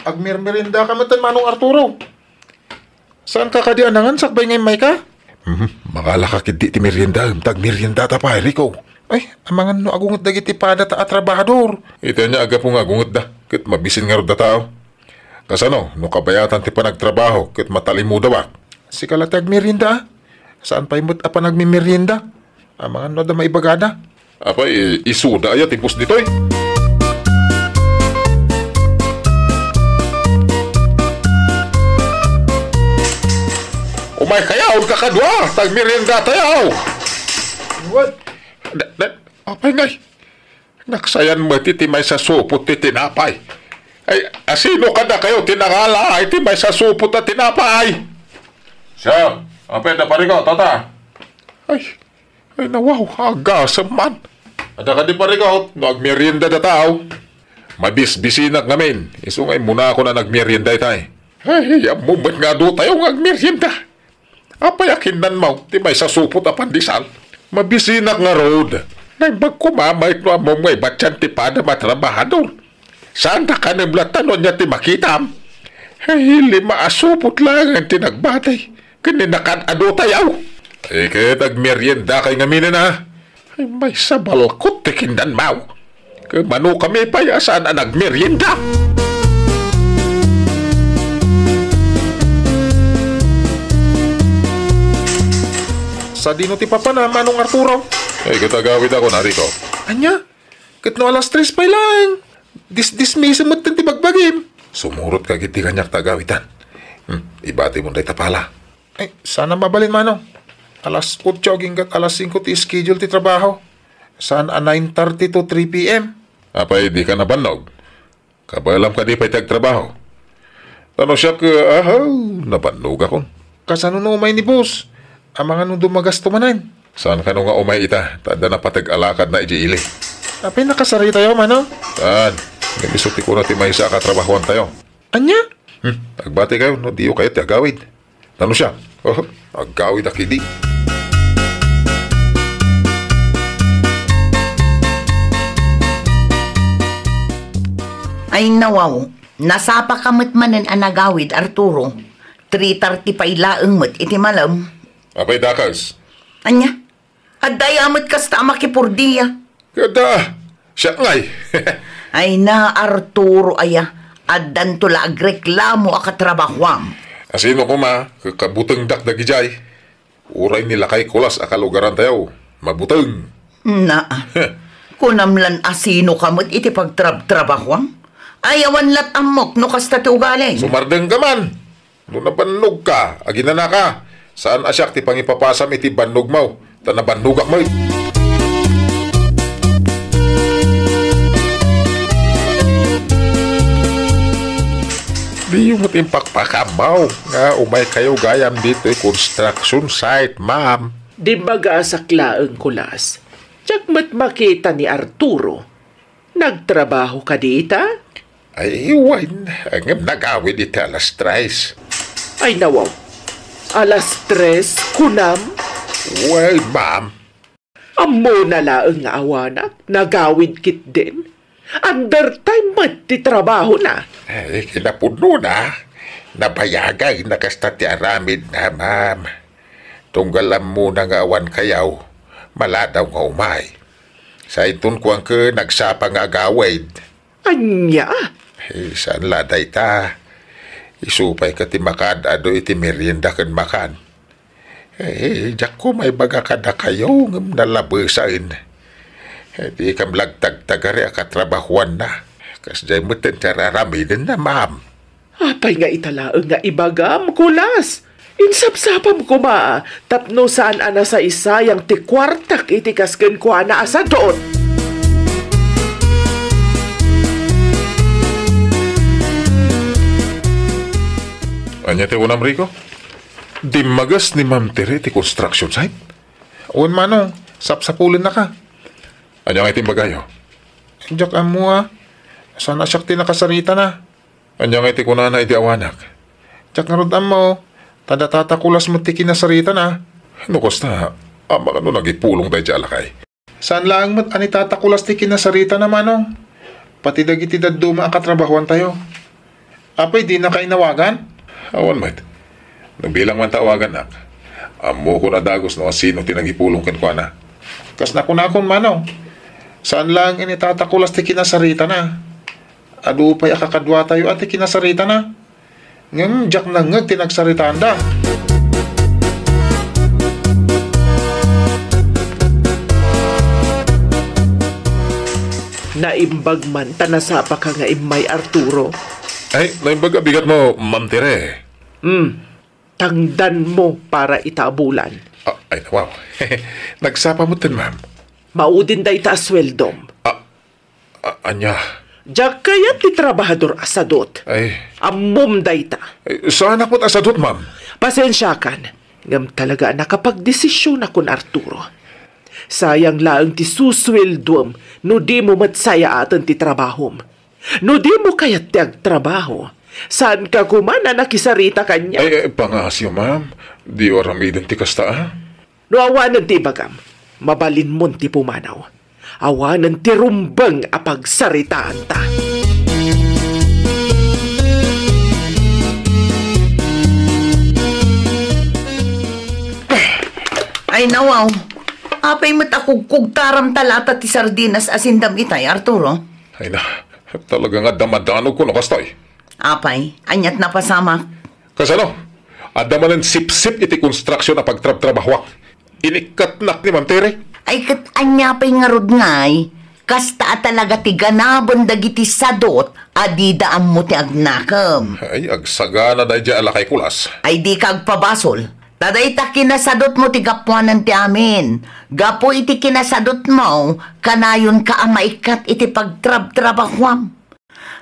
agmermeriendaka metten, Manong Arturo. Saanka kadi a nangan sakbay nga immayka? Mhm, mangalaka ketdi ti meriendaem, ta agmeriendata pay, Rico. Ay, amangan no agunget dagiti padata a trabahador. Iti ania a gapu nga agungetda, ket mabisin ngarud a tao. Kasano no kabayatan ti panagtrabaho ket matalimudawak? Sika la ti agmerienda, a? Saan pay met a panagmemerienda? Amangan no adda maibagada. Apay, i-, isuda aya ti boss ditoy? Umaykayo, kakadua, ta agmeriendatayo. What? Da-, da-, apay ngay? Naksayan met iti maysa supot ti tinapay. Ay, asino kadakayo ti nangala iti maysa supot a tinapay? Siya, apay da pariko, tata. Ay, ay, nawaw, agasem man. Adda kadi pariko, no agmerienda da tao. Mabisbisinak ngamin, isu nga immunakon a nagmerienda itay. Ay, ammom met nga adu tayo nga agmerienda. Apay a kinnanmo ti maysa supot a pandesal? Mabisinak ngarud. Naimbag koma met no ammom nga ibatian ti padam a trabahador. Saanta kanem latta no ania ti makitam? Ay, lima a supot laengen ti nagbati. Ken ni nakan-adu tayo. Iket agmeriendakay ngaminen a. Ay, maysa balkot ti kinnanmo. Ket mano kami pay a saan a nagmerienda? Sadino ti papana, Manong Arturo? Ay, ket agawidakon, Rico. Ania? Ket no alas tres pay laeng, dis-, dismiso metten ti bagbagim. Sumurot ka ket ti kaniak ta agawidan. Hmm, ibatimon dayta pala. Ay, saan a mabalin, Manong. Alas otso aginggat alas singko ti schedule ti trabaho. Saan a nine thirty to three P M. Apay, dika nabannog? Kabaelam kadi pay ti agtrabaho? Ta no siak, ahaw, nabannogakon. Kasano no umay ni boss? Amangan no dumagasto manen. Saan kano nga umay ita, ta adda napateg a lakadna idiay ili. Apay, nakasaritayo, Manong? Saan? Ngem isu ti kuna ti maysa a katrabahoantayo. Ania? Hmm, agbati kayo no diyo kayat ti agawid. Nano siya? Oh, agawid a kidi. Ay, nawaw. Nasapa ka met manen a nagawid, Arturo. Three thirty pay laeng met iti malem. Apay, dakes? Ania? Adda aya met kasta a makipurdia. Kada, siak ngay. Ay na, Arturo aya, addanto la agreklamo a katrabahuam. Asino koma, ka-, kabutengdak dagidiay? Uray ni lakay Kulas a kalugarantayo, mabuteng. Na, kunam lan asino ka met iti pagtrabtrabahuam? Ay, awan lat ammok no kasta ti ugalim. Sumardeng ka man. No nabannogka, aginanaka, saan a siak ti pangipapasam iti bannogmo, ta nabannogak met. Diyo met impakpakammaw nga umay kayo gayam ditoy construction site, ma'am. Dimmagasak laeng, Kulas. Diak met makita ni Arturo. Nagtrabaho ka dita? Ay, wen, ngem nagawid iti alas tres. Ay, nawaw. Alas tres, kunam? Well, ma'am. Ammona laeng nga awanak, nagawid ketdin. Undertime met ti trabahona. Ay, kinapudnona, nabayagayna kasta ti aramidna, ma'am. Tunggal ammona nga awan kayaw, maladaw nga umay. Sainton kuan ket nagsapa nga agawid. Ania? Eh, saan la dayta? Isu pay ket ti makaad-adu iti merienda ken makan. Eh, diak koma ibaga kadakayo ngem nalabesaen. Eh, dikam la agtagtagari a katrabahuanna. Kasdiay metten ti ar-aramidenna, ma'am. Apay nga ita laeng nga ibagam, Kulas? Insapsapam koma tapno saan a nasaysayang ti kuartak iti kas kenkuana a sadut. Ania ti kunam, Rico? Dimmages ni Ma'am Tere ti construction site? Wen, Manong, sapsapulennaka. Ania nga iti imbagayo? Diak ammo a. Saan a siak ti nakasaritana. Ania nga iti kunana iti awanak? Diak ngarud ammo, ta da Tata Kulas met ti kinasaritana. No kasta, amangan no nagipulong daydiay a lakay. Saan laeng met a ni Tata Kulas ti kinasaritana, Manong. Pati dagiti dadduma a katrabahuantayo. Apay, dinaka inawagan? Awan met. No bilang man ta awagannak, ammokon a dagus no asino ti nagipulong kenkuana. Kas nakunakon, Manong, saan laeng ni Tata Kulas ti kinasaritana. Adu pay a kakaduatayo a ti kinasaritana. Ngem diak nangngeg ti nagsaritaanda. Naimbag man ta nasapaka nga immay, Arturo. Ay, naimbag a bigatmo, Ma'am Tere. Hmm. Tangdanmo para ita a bulan. Ah, ay, wow. Nagsapa metten, ma'am. Maudin dayta a sueldom. Ah, A-, ania? Diak kayat ti trabahador a sadut. Ay. Ammom dayta. Ay, saanak met a sadut, ma'am. Pasensiakan, ngem talaga a nakapagdesisionakon, Arturo. Sayang laeng ti susueldoem no dimo met sayaaten ti trabahom. No dimo kayat ti agtrabaho, saanka koma a nakisarita kaniak. Ay, ay, pangaasiyo, ma'am. Diyo aramiden ti kasta, a? No awanen ti ibagam, mabalinmon ti pumanaw. Awanen ti rumbeng a pagsaritaanta. Ay, nawaw. Apay met a kugkugtaram ta lata ti sardinas a sindam itay, Arturo? Ay na, talaga nga damadanog kuno kastoy. Apay, aniat napasamak? Kasano? Adda manen sipsip iti konstruksion a pagtrabtrabahoak. Inikkatnak ni Ma'am Tere. Ay, ket ania pay ngarud ngay? Kasta a talaga ti ganaben dagiti sadot a dida ammo ti agnakem. Ay, agsagana daydiay a lakay Kulas. Ay, dika agpabasol. Ta dayta kinasadotmo ti gapuanan ti amin. Gapu iti kinasadotmo, kanayonka a maikkat iti pagtrabtrabahuam.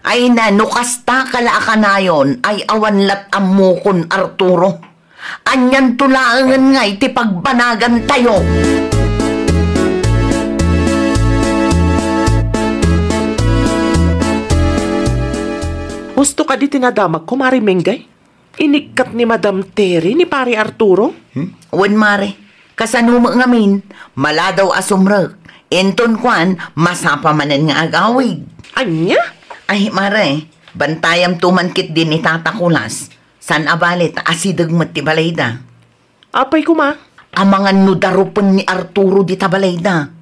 Ay na, no kastaka la a kanayon, ay awan lat ammokon, Arturo. Anianto laengen ngay ti pagbanagantayo? Husto kadi ti nadamagko, Mare Mengay? Inikkat ni Madam Terry ni Pare Arturo? Hmm? Wen, Mare. Kasano met ngamin, maladaw a sumrek. Inton kuan, masapa manen nga agawid. Ania? Ay, Mare, bantayamto man ketdi ni Tata Kulas. Saan a bale ta asideg met ti balayda. Apay koma? Amangan no darupen ni Arturo dita balayda.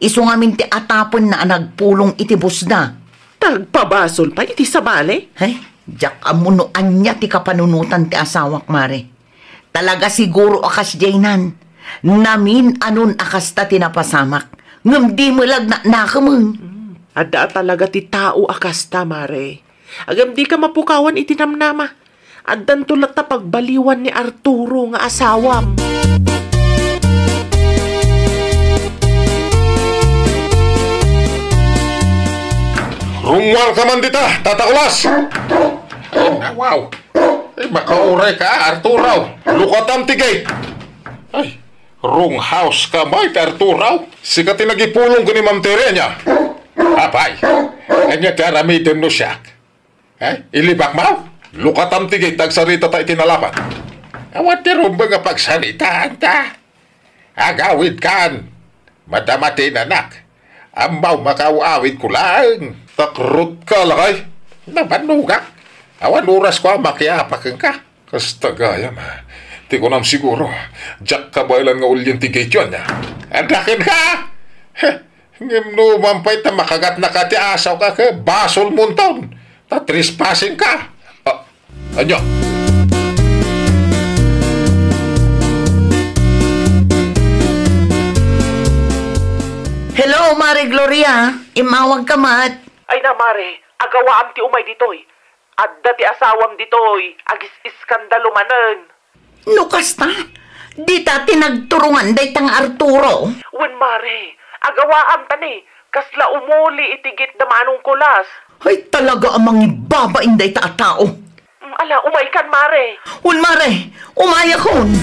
Isu ngamin ti atapenna a nagpulong iti busda. Tagpabasol pay iti sabali? He, diak ammo no ania ti kapanunotan ti asawak, Mare. Talaga siguro a kasdiaynan. Namin-anon a kasta ti napasamak. Ngem di melag naknakemeng. Hmm. Adda a talaga ti tao a kasta, Mare. Ngem dika mapukawan iti namnama. Addanto latta pagbaliwan ni Arturo nga asawam. Rungwal ka man dita, Tata Kulas! Ay, na, wow! Ay, makauray ka, Arturo! Lukatam ti gate! Ay, rung house ka may, Arturo! Sika ti nagipulong ken ni Ma'am Tere, ania? Apay, ania ti aramidem no siak? Eh, ilibak maw? Lukatam ti gate, agsaritata iti nalapat. Awan ti rumbeng a pagsaritaanta. Agawidkan. Madama ti inanak. Ammaw makaaw-awidko laeng. Takrutka, lakay. Nabannogak. Awan orasko a makiapa kenka. Kasta gayam. Ti kunam siguro, diak kabaelan nga ulien ti gate yo, ania? Adda kenka? Heh, ngem no uman pay ta makagatnaka ti asawka ket basolmonton, ta trespassingka. Ah, ania? Hello, Mare Gloria. Immawagka met. Ay na, Mare, agawaam ti umay ditoy. Adda ti asawam ditoy, agis-iskandalo manen. No kasta, dita ti nagturungan dayta nga Arturo? Wen, Mare, agawaam ta ni, kasla umuli iti gate da Manong Kulas. Ay, talaga a mangibabain dayta a tao. Mm, ala, umaykan, Mare. Wen, Mare, umayakon.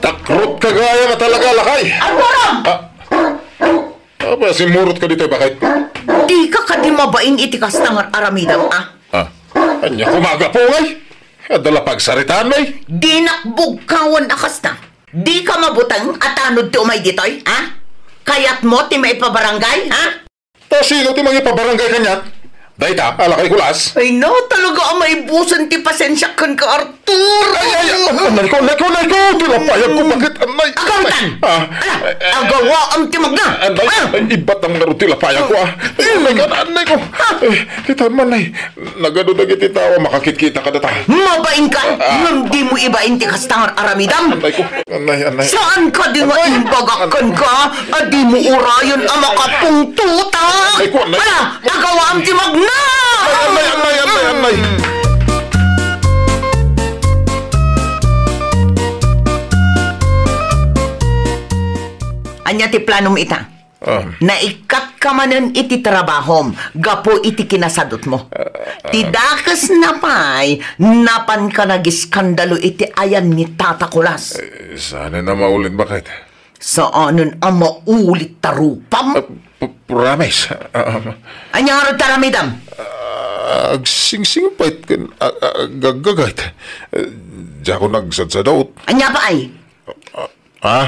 Takrutka gayam a talaga, lakay. Arturo! Ah. Apa, simmurot ka ditoy, bakit? Dika kadi mabain iti kasta nga aramidem, a? Ah, ania koma a gapu ngay? Adda la pagsaritaan, may? Dinak bugkawan a kasta. Dika mabuteng a tanod ti umay ditoy, a? Kayatmo ti maipabarangay, a? Ta sino ti mangipabarangay kaniak? Dayta, a lakay Kulas. Ay na, talaga a maibusen ti pasensiak kenka, Arturo. Ay, ay, ay, anay ko, anay ko, anay ko, ti lapayag ko, bakit, anay? Agawitan! Ah. Ala, agawaam ti magna! Anay, ah! Ay, ibatang ngarud ti lapayag ko, ah. Ay, anay ka, anay ko. Ah. Eh, kita man, ay, nagadu dagiti tao, makakitkita kadata. Mabain ka, ah, ngem dimo ibain ti kasta nga aramidem. Anay ko. Anay, anay. Saan kadi nga imbagak kenka a dimo urayen a makapungtota? Anay ko, anay. Ala, agawaam ti magna! Anay, anay, anay, anay, anay. Ania ti planom ita? Ah. Naikkatka manen iti trabahom gapu iti kinasadutmo. Ah, ah. Ti dakesna pay, napanka nagiskandalo iti ayan ni Tata Kulas. Eh, saanen a maulit, bakit? Saanen a maulit ta rupam? Ah, p-, promise. Ah, ah. Ania ngarud ti aramidem? Ah, agsingsingpet ken, ah, ah, gaggagayt. Eh, diakon agsadsadot. Ania pay? Ah, ah,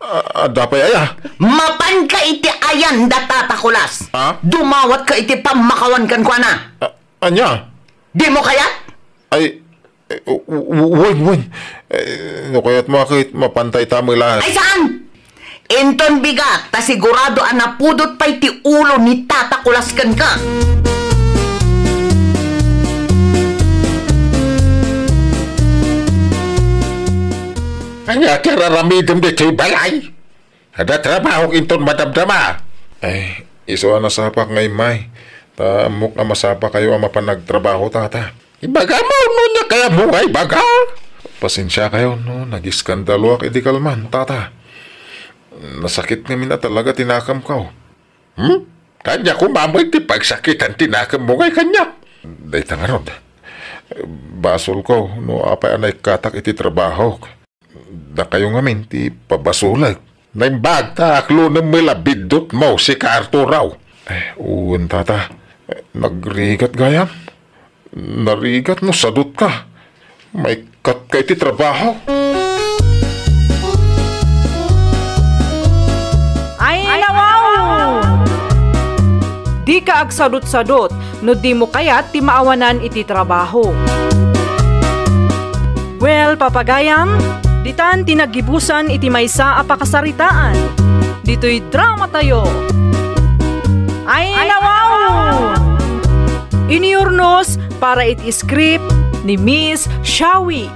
ah, adda pay aya? Mapanka iti ayan da Tata Kulas. Ah? Dumawatka iti pammakawan kenkuana. Ah, ania? Dimo kayat? Ay, eh, w-, w-, wen, wen. Eh, no kayatmo a ket mapantay ta met laeng. Ay, saan? Inton bigat, ta sigurado a napudot pay ti ulo ni Tata Kulas kenka. Ania ti ar-aramidem ditoy balay? Adda trabahok inton madamdama. Ay, isu a nasapak nga immay. Ta ammok a masapakayo a mapan agtrabaho, Tata. Ibagam no ania kayatmo nga ibaga? Pasensiakayo no nagiskandaloak idi kalman, Tata. Nasakit ngamin a talaga ti nakemko. Hmm? Ania koma met ti pagsakitan ti nakemmo ngay kaniak? Dayta ngarud, basolko no apay a naikkatak iti trabahok. Dakayo ngamin ti pabasolek. Naimbag ta aklonem met la biddutmo, sika Arturo. Eh, wen, Tata. Nagrigat gayam. Narigat no sadutka. Maikkatka iti trabaho. Ay, nawaw! Dika agsadutsadut no dimo kayat ti maawanan iti trabaho. Well, papagayam, ditan ti naggibusan iti maysa a pakasaritaan. Ditoy drama tayo. Ay, nawaw! Inurnos para iti script ni Miss Shawi.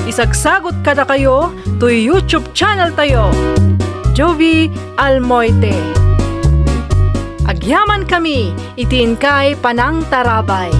Isagsagot kadakayo toy YouTube channel tayo, Jovi Almoite. Agyaman kami iti inkay panangtarabay.